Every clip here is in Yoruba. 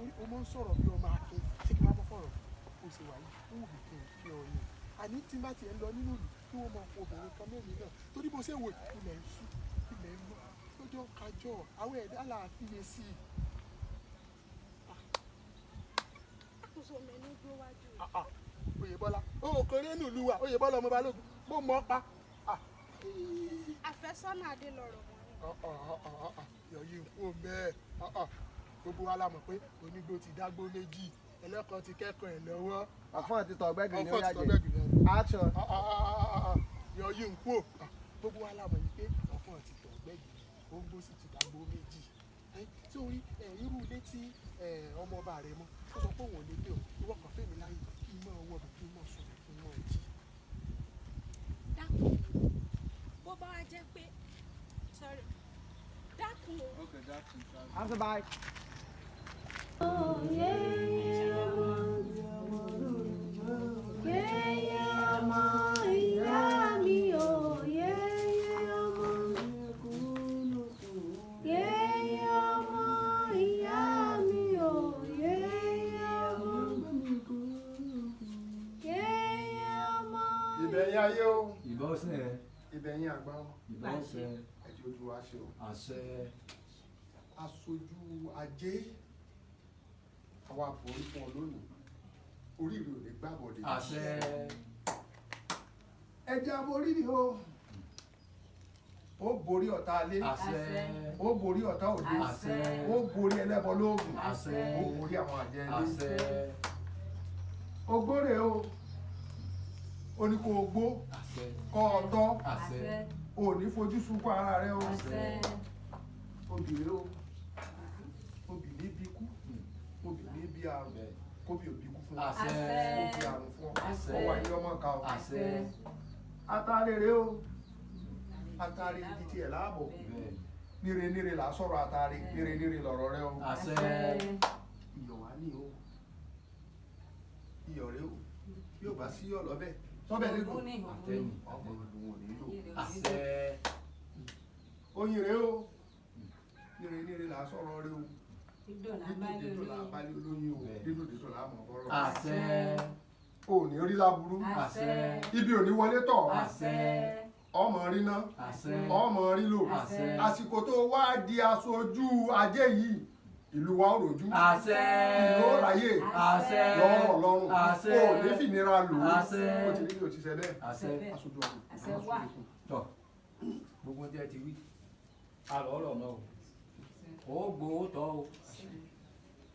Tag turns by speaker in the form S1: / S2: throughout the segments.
S1: Torí o máa ń sọ̀rọ̀ bí ọmọ akin. Ṣé kí n máa bọ́ fọ̀rọ̀ o ṣe wà yìí? Ó wù mí kí n fi ọ ni. Àní tí n bá tiẹ̀ ń lọ nínú ìlú, kí wọ́n máa fọ obìnrin kan mẹ́rin náà. Torí bó ṣe wò, ilẹ̀ ń ṣú, ilẹ̀ ń mọ́. Lọ́jọ́ kájọ́, àwọn ẹ̀dá là á fiyè sí i.
S2: Àkóso mi ní gbó wájú.
S1: Ah, ah, Oyèbọ́lá, o ò kéré nù lù wá. Oyèbọ́lá ọmọ Balógun, mo mọ̀ ọ́ pa. Ah,
S2: Àfẹ́sọ́nà Adé lọ̀rọ̀ mọ́ ni.
S1: Yọ̀yí ń kú bẹ́ẹ̀. Gbogbo wa la mọ̀ pé onígbó ti dágbó méjì, ẹlẹ́kọ̀ọ́ ti kẹ́kọ̀ọ́ ẹ̀ lọ́wọ́.
S3: Ọ̀fọ̀n ti tọ̀ gbẹ́gìrì ní
S1: Ọ̀fọ̀n
S3: ó
S1: ti tọ̀
S3: yàjẹ́.
S1: gbẹ́gìrì ní.
S3: Action.
S1: Yọ̀yí ń kú. Gbogbo wa la mọ̀ yìí pé ọ̀fọ̀n ti tọ̀ gbẹ́gìrì, òǹgbó sì ti dágbó méjì. Tí orí irú ilé tí ọmọ ọba rẹ̀ mọ́ tó sọ pé òun ò lè gbé òun, ìwọ kàn fèmí láyè kí n máa wọ bẹ̀, kí n máa sùn, kí n máa jí.
S2: Dákun o, bó bá wá jẹ́ pé, sorry, dákun o.
S3: After bye.
S4: Yeye ọmọ ìyá mi o, yeye ọmọ. Yeye ọmọ ìyá mi o, yeye ọmọ. Yeye ọmọ.
S5: Ìbẹ̀yìn ayé o.
S6: Ìbọn ọ̀sẹ̀.
S5: Ìbẹ̀yìn àgbà o.
S6: Ìbọn ọ̀sẹ̀.
S5: Ẹ̀jẹ̀ ojú wa ṣe o.
S6: Àṣẹ.
S5: Aṣojú ajé, àwa borí fún ọ lónìí, orí rẹ ò ní gbàbọ̀dé.
S6: Àṣẹ.
S5: Ẹ̀jẹ̀ aborí ni o. Ó borí ọ̀tá alé.
S6: Àṣẹ.
S5: Ó borí ọ̀tá òde.
S6: Àṣẹ.
S5: Ó borí ẹlẹ́bọ lóògùn.
S6: Àṣẹ.
S5: Ó borí àwọn àjẹ́ ilé.
S6: Àṣẹ.
S5: Ogbóre o, ó ní kó o gbó.
S6: Àṣẹ.
S5: Kọ́ ọ tọ́.
S6: Àṣẹ.
S5: O ò ní fojú sunkún ara rẹ o.
S6: Àṣẹ.
S5: Obìnrin o, obìnrin bí kú, obìnrin bí àrùn, kóbi òbí kú fún ọ.
S6: Àṣẹ.
S5: Ó bí àrùn fún ọ.
S6: Àṣẹ.
S5: Ọwọ́ ayé ọmọ ká o.
S6: Àṣẹ.
S5: Atare rè o, atare ibi tiẹ̀ láàbọ̀. Níre níre là á sọ̀rọ̀ atare, níre níre lọ̀rọ̀ rẹ o.
S6: Àṣẹ.
S5: Iyọ̀ wá ní o, iyọ̀ rẹ o, yóò bá sí iyọ̀ lọ́bẹ̀ sọ́bẹ̀ lẹ́gùn.
S6: Àtẹ̀yìn.
S5: Ọmọ ọdún ò ní lò.
S6: Àṣẹ.
S5: Oyin rè o, níre níre là á sọ̀rọ̀ rẹ o, dídùn dídùn là á balẹ̀ olóyin o, dídùn dídùn là á mọ̀ bọ́rọ̀.
S6: Àṣẹ.
S5: O ò ní rí láburú.
S6: Àṣẹ.
S5: Ibi ò ní wọlé tọ̀.
S6: Àṣẹ.
S5: Ọmọ rí ná.
S6: Àṣẹ.
S5: Ọmọ rí lò.
S6: Àṣẹ.
S5: Àsìkò tó wá di aṣojú ajé yìí, ìlú wa ó rojú.
S6: Àṣẹ.
S5: Ìlú ó ráyè.
S6: Àṣẹ.
S5: Lọ́rọ̀ lọ́rùn.
S6: Àṣẹ.
S5: O ò ní fìnira lò ó.
S6: Àṣẹ.
S5: Ó ti rí bí o ti ṣe bẹ́ẹ̀.
S6: Àṣẹ.
S5: Aṣojú ajé.
S7: Àṣẹ wà.
S6: Tọ gbogbo tí ẹ ti wí alọ ọ̀rọ̀ mọ o, ó gbowó tọ o,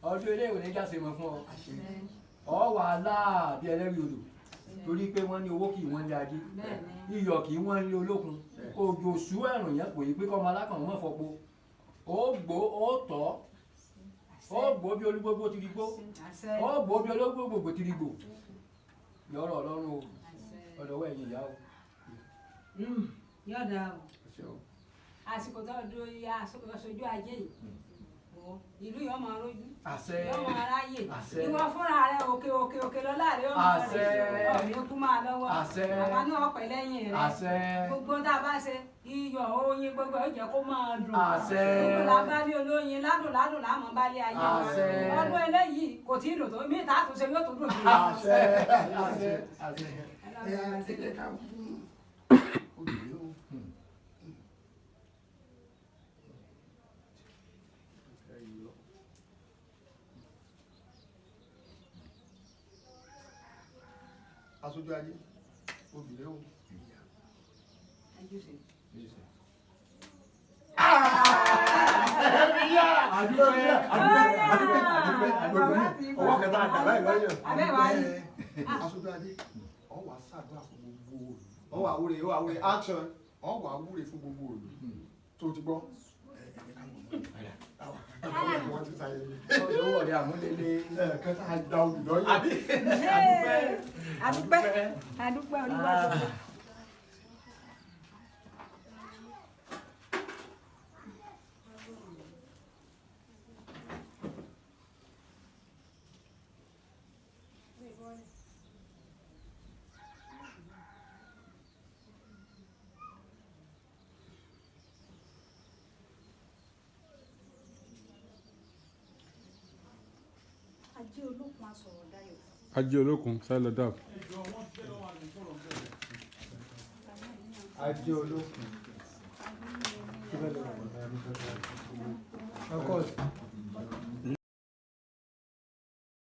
S6: ọdún eléyìí ò ní jáse mọ fún ọ, ọ wà láàbí ẹlẹ́rìí odò, torí pé wọ́n ní owó kì í wọ́n lé ajé, iyọ̀ kì í wọ́n lé olókun, òjò sú ẹ̀rùn yẹn kò yí pé kọ́mọ alákàn mọ́ fọpo. Ó gbó, ó tọ́, ó gbó bí olúgbógbó ti rí gbó, ó gbó bí ológbògbò ti rí gbò. Yọ̀rọ̀ ọlọ́run o, ọ̀dọ̀wọ́ ẹ̀yìn ìyá o.
S7: Yọ̀dà o, àsìkò tó dúró yá aṣojú ajé yìí, ìlú yóò máa rójú.
S6: Àṣẹ.
S7: Yóò máa ráyè.
S6: Àṣẹ.
S7: Ìwọ fúnra rẹ, òkè òkè òkè lọ́lá rẹ yóò máa
S6: Àṣẹ.
S7: rẹ ọ̀mí kú máa lọ́wọ́.
S6: Àṣẹ.
S7: Àwa náà pẹ̀ lẹ́yìn rẹ.
S6: Àṣẹ.
S7: Gbogbo tá a bá ṣe, iyọ̀ oyin gbogbo ẹ̀ jẹ́ kó máa dùn.
S6: Àṣẹ.
S7: Gbogbo la bá ní olóyin ládùn ládùn láàmú bá lé ayé wa.
S6: Àṣẹ.
S7: Ọdún eléyìí kò tí ì dùn tó mí, tá a tún ṣe yóò tún dùn jù lọ.
S5: Àṣẹ. Àṣẹ. Àṣẹ. Ẹ ẹ jẹ́ ká fún obìnrin o. Aṣojú ajé, obìnrin o.
S6: Adúpẹ́, adúpẹ́, adúpẹ́, adúpẹ́, adúpẹ́.
S5: Ọwọ́ kẹta àdàlá ìlọ́yẹ̀.
S7: Abẹ́ wa ni.
S5: Aṣojú ajé, ọ wàá ṣàdúrà fún gbogbo òlù.
S3: Ó wà wúre, ó wà wúre, action.
S5: Ọ wàá wúre fún gbogbo òlù. Tó ti gbọ́. Wọ́n ti sáyé ní.
S6: Owó ọ̀rẹ́ àmúlélé.
S5: Ẹ̀ẹ̀kẹta àdá olùlọ́yẹ̀.
S6: Adúpẹ́.
S7: Adúpẹ́, adúpẹ́ olúwa tó.
S2: Olókun asọ̀rọ̀ dayọ̀.
S8: Ajé olókun sálọ dab.
S3: Ajé olókun. Of course.